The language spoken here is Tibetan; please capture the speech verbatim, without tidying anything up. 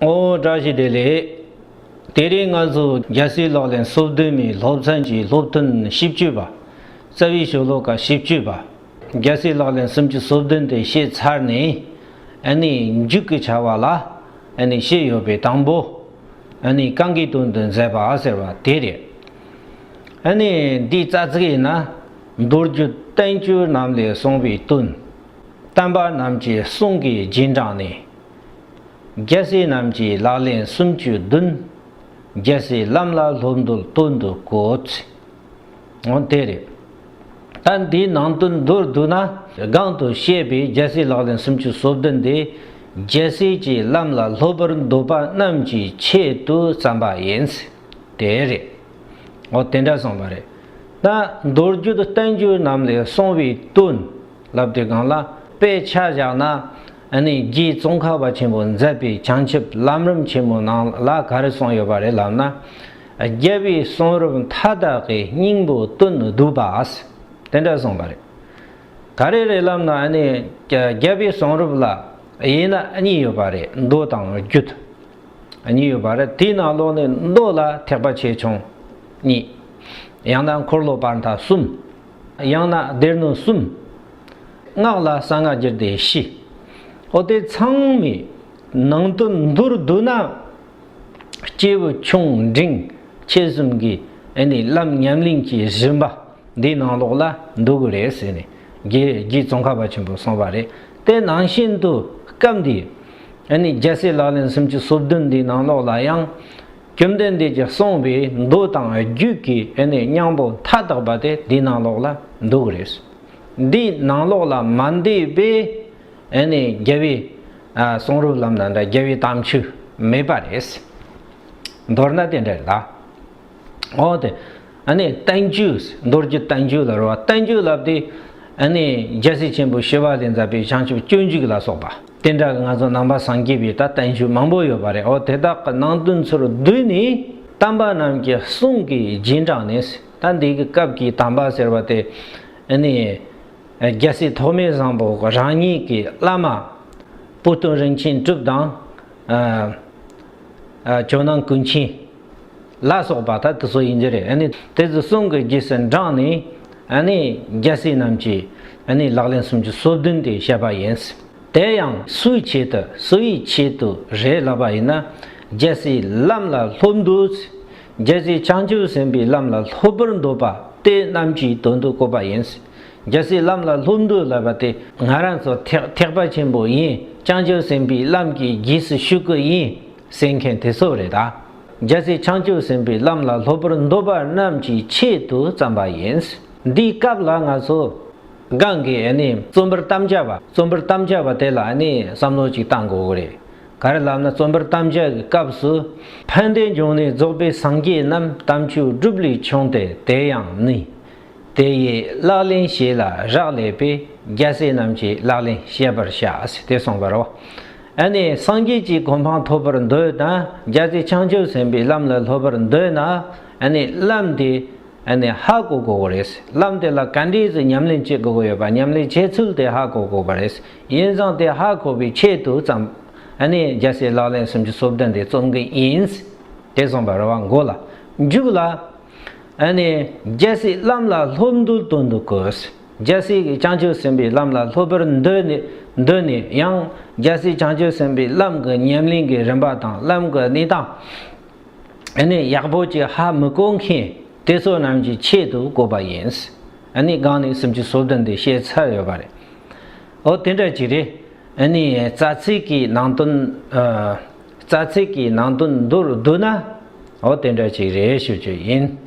ཨོ་བཀྲ་ཤིས་བདེ་ལེགས། དེ་རིང་ང་ཚོ་རྒྱལ་སྲས་ལག་ལེན་སོ་བདུན་མའི་སློབ་ཚན་གྱི་སློབ་ཐུན་བཞི་བཅུ་པ། རྩ་བའི་ཤོ་ལོ་ཀ་བཞི་བཅུ་པ། རྒྱལ་སྲས་ལག་ལེན་སུམ་ཅུ་སོ་བདུན་དེ་བཤད་ཚར་ནས། ཨ་ནི་མཇུག་གི་བྱ་བ་ལ་ཨ་ནི་བཤད་ཡོད་པའི་དང་པོ། ཨ་ནི་གང་གི་དོན་དུ་མཛད་པ་ཟེར་བ་དེ་རེད། ཨ་ནི་འདིའི་རྩ་ཚིག་ཡིན་ན། མདོ་རྒྱུད་བསྟན་བཅོས་རྣམས་ལས་གསུངས་པའི་དོན། བསྟན་པ་རྣམས་ཀྱི་གསུང་གིས་རྗེས་འབྲངས་ནས། རྒྱལ་སྲས་རྣམས་ཀྱི་ལག་ལེན་སུམ་ཅུ་བདུན། རྒྱལ་སྲས་ལམ་ལ་སློབ་འདོད་དོན་དུ་བཀོད། འོ་དེ་རེད། ད་འདིའི་ནང་དོན་མདོར་བསྡུས་ན། གོང་དུ་བཤད་པའི་རྒྱལ་སྲས་ལག་ལེན་སུམ་ཅུ་སོ་བདུན་དེ། རྒྱལ་སྲས་ཀྱི་ལམ་ལ་སློབ་པར་འདོད་པ་རྣམས་ཀྱི་ཆེད་དུ་བརྩམས་པ་ཡིན། དེ་རེད། འོ་དེ་འདྲ་གསུངས་པ་རེད། ད་མདོ་རྒྱུད་བསྟན་བཅོས་རྣམས་ལས་གསུངས་པའི་དོན། ལབ་དུས་སྒང་ལ། དཔེ་ཆ་བཞག་ན། ཨ་ནི་རྗེ་ཙོང་ཁ་པ་ཆེན་པོ་མཛད་པའི་བྱང་ཆུབ་ལམ་རིམ་ཆེན་མོ་ནང་ལ་ག་རེ་གསུངས་ཡོད་པ་རེད་ལབ་ན། རྒྱལ་བའི་གསུང་རབ་མཐའ་དག་གི་སྙིང་པོ་དོན་བསྡུས་པ། དེ་འདྲ་གསུངས་པ་རེད། ག་རེ་རེད་ལབ་ན། ཨ་ནི་རྒྱལ་བའི་གསུང་རབ་ལ་དབྱེ་ན་གཉིས་ཡོད་པ་རེད། མདོ་དང་རྒྱུད། གཉིས་ཡོད་པ་རེད། དེའི་ནང་ལོགས་ནས་མདོ་ལ་ཐེག་པ་ཆེ་ཆུང་གཉིས། ཡང་ན་འཁོར་ལོ་བར་མཐའ་གསུམ། ཡང་ན་སྡེ་སྣོད་གསུམ། སྔགས་ལ་གསང་སྔགས་རྒྱུད་སྡེ་བཞི། ཨོ་དེ་ཚང་མའི་ནང་དོན་མདོར་བསྡུ་ན། སྐྱེས་བུ་ཆུང་འབྲིང་ཆེ་གསུམ་གྱི་ཨ་ནི་ལམ་ཉམས་ལེན་གྱི་རིམ་པ། འདིའི་ནང་ལོགས་ལ་འདུ་གི་རེད་ཟེར་ནས། རྗེ་རྗེ་ཙོང་ཁ་པ་ཆེན་པོས་གསུངས་པ་རེད། དེ་ནང་བཞིན་དུ་སྐབས་འདིའི་ཨ་ནི་རྒྱལ་སྲས་ལག་ལེན་སུམ་ཅུ་སོ་བདུན་འདིའི་ནང་ལོགས་ལ་ཡང་། བཅོམ་ལྡན་འདས་ཀྱིས་གསུངས་པའི་མདོ་དང་རྒྱུད་ཀྱི་ཨ་ནི་སྙིང་པོ་མཐའ་དག་པ་དེ་འདིའི་ནང་ལོགས་ལ་འདུ་གི་རེད། འདིའི་ནང་ལོགས་ལ་མ་འདུས་པའི་ཨ་ནི་རྒྱལ་བའི་ཨ་གསུང་རབ་ལབ་ན་འདྲ། རྒྱལ་བའི་དམ་ཆོས་མེད་པ་རེད། མདོར་ན་དེ་འདྲ་རེད་ད། འོ་དེ། ཨ་ནི་བསྟན་བཅོས། མདོ་རྒྱུད་བསྟན་བཅོས་ལ་རོ། བསྟན་བཅོས་ལབ་དེ། ཨ་ནི་རྒྱལ་སྲས་ཆེན་པོ་ཞི་བ་ལྷས་མཛད་པའི་བྱང་ཆུབ་སྤྱོད་འཇུག་ལ་སོགས་པ། དེ་འདྲ་གི་ང་ཚོ་ནང་པ་སངས་རྒྱས་པའི་ད་བསྟན་བཅོས་མང་པོ་ཡོད་པ་རེད། འོ་དེ་དག་གི་ནང་དོན་ཚུར་བསྡུས་ནས། བསྟན་པ་རྣམས་ཀྱི་གསུང་གིས་རྗེས་འབྲངས་ནས། ད་འདི་གི་སྐབས་ཀྱི་དམ་པ་ཟེར་བ་དེ། ཨ་ནི་རྒྱལ་སྲས་ཐོགས་མེད་བཟང་པོ་རང་ཉིད་ཀྱི་བླ་མ། བུ་སྟོན་རིན་ཆེན་གྲུབ་དང་། ཨ། ཨ། ཇོ་ནང་ཀུན་མཁྱེན་ལ་སོགས་པ་ད་དེ་ཚོ་ཡིན་གྱི་རེད། ཨ་ནི་དེ་ཚོ་གསུང་གི་རྗེས་སུ་འབྲངས་ནས། ཨ་ནི་རྒྱལ་སྲས་རྣམས་ཀྱི་ཨ་ནི་ལག་ལེན་སུམ་ཅུ་སོ་བདུན་དེ་བཤད་པ་ཡིན། དེ་ཡང་སུའི་ཆེད་དུ། སུའི་ཆེད་དུ་རེད་ལབ་པ་ཡིན་ན། རྒྱལ་སྲས་ལམ་ལ་སློབ་འདོད། རྒྱལ་སྲས་བྱང་ཆུབ་སེམས་དཔའི་ལམ་ལ་སློབ་པར་འདོད་པ་དེ་རྣམས་ཀྱི་དོན་དུ་བཀོད་པ་ཡིན། རྒྱལ་སྲས་ལམ་ལ་སློབ་འདོད་ལབ་པ་དེ། ང་རང་ཚོ་ཐེག་ཐེག་པ་ཆེན་པོ་ཡིན། བྱང་ཆུབ་སེམས་དཔའི་ལམ་གྱི་རྗེས་སུ་ཞུགས་ཀྱི་ཡིན་ཟེར་མཁན་དེ་ཚོ་རེད་ད། རྒྱལ་སྲས་བྱང་ཆུབ་སེམས་དཔའི་ལམ་ལ་སློབ་པར་འདོད་པ་རྣམས་ཀྱི་ཆེད་དུ་བརྩམས་པ་ཡིན། འདིའི་སྐབས་ལ་ང་ཚོ་གང་གི་ཨ་ནི་རྩོམ་པར་དམ་བཅའ་བ། རྩོམ་པར་དམ་བཅའ་བ་དེ་ལ་ཨ་ནི་བསམ་བློ་ཅིག་བཏང་དགོས་ཀྱི་རེད། ག་རེ་ལབ་ན། རྩོམ་པར་དམ་བཅའ་གི་སྐབས་སུ། ཕན་བདེའི་འབྱུང་གནས་རྫོགས་པའི་སངས་རྒྱས་རྣམས། དམ་ཆོས་སྒྲུབ་ལས་བྱུང་སྟེ་དེ་ཡང་ནི། དེ་ཡི་ལག་ལེན་བྱེད་ལ་རག་ལས་པས། རྒྱལ་སྲས་རྣམས་ཀྱི་ལག་ལེན་བཤད་པར་བྱ། ཟེར་ཏེ་གསུངས་པ་རེད། ཨ་ནི་སངས་རྒྱས་ཀྱི་གོ་འཕང་ཐོབ་པར་འདོད་ན། རྒྱལ་སྲས་བྱང་ཆུབ་སེམས་དཔའི་ལམ་ལ་སློབ་པར་འདོད་ན། ཨ་ནི་ལམ་དེ་ཨ་ནི་ཧ་གོ་དགོས་ཀྱི་རེད། ལམ་དེ་ལ་ག་འདྲས་སེ་ཉམས་ལེན་བྱེད་དགོས་ཀྱི་ཡོད་པ། ཉམས་ལེན་བྱེད་ཚུལ་དེ་ཧ་གོ་དགོས་པ་རེད། ཡིན་ཙང་དེ་ཧ་གོ་བའི་ཆེད་དུ་བརྩམས། ཨ་ནི་རྒྱལ་སྲས་ལག་ལེན་སུམ་ཅུ་སོ་བདུན་དེ་རྩོམ་གྱི་ཡིན། དེ་གསུངས་པ་རེད་པ། མགོ་ལ། མཇུག་ལ། ཨ་ནི་རྒྱལ་སྲས་ལམ་ལ་སློབ་འདོད་དོན་དུ་བཀོད། རྒྱལ་སྲས་ཀྱི་བྱང་ཆུབ་སེམས་དཔའི་ལམ་ལ་སློབ་པར་འདོད་ནས། འདོད་ནས་ཡང་རྒྱལ་སྲས་བྱང་ཆུབ་སེམས་དཔའི་ལམ་གྱི་ཉམས་ལེན་གྱི་རིམ་པ་དང་། ལམ་གྱི་གནས་སྟངས་ཨ་ནི་ཡག་པོ་ཅིག་ཧ་མི་གོ་མཁན་དེ་ཚོ་རྣམས་ཀྱི་ཆེད་དུ་བཀོད་པ་ཡིན། ཨ་ནི་གོང་ནས་སུམ་ཅུ་སོ་བདུན་དེ་བཤད་ཚར་ཡོད་པ་རེད། འོ་དེ་འདྲ་ཅིག་རེད། ཨ་ནི་རྩ་ཚིག་གི་ནང་དོན། ཨ། རྩ་ཚིག་གི་ནང་དོན་མདོར་བསྡུ་ན། འོ་དེ་འདྲ་ཅིག་རེད་ཞུ་རྒྱུ་ཡིན།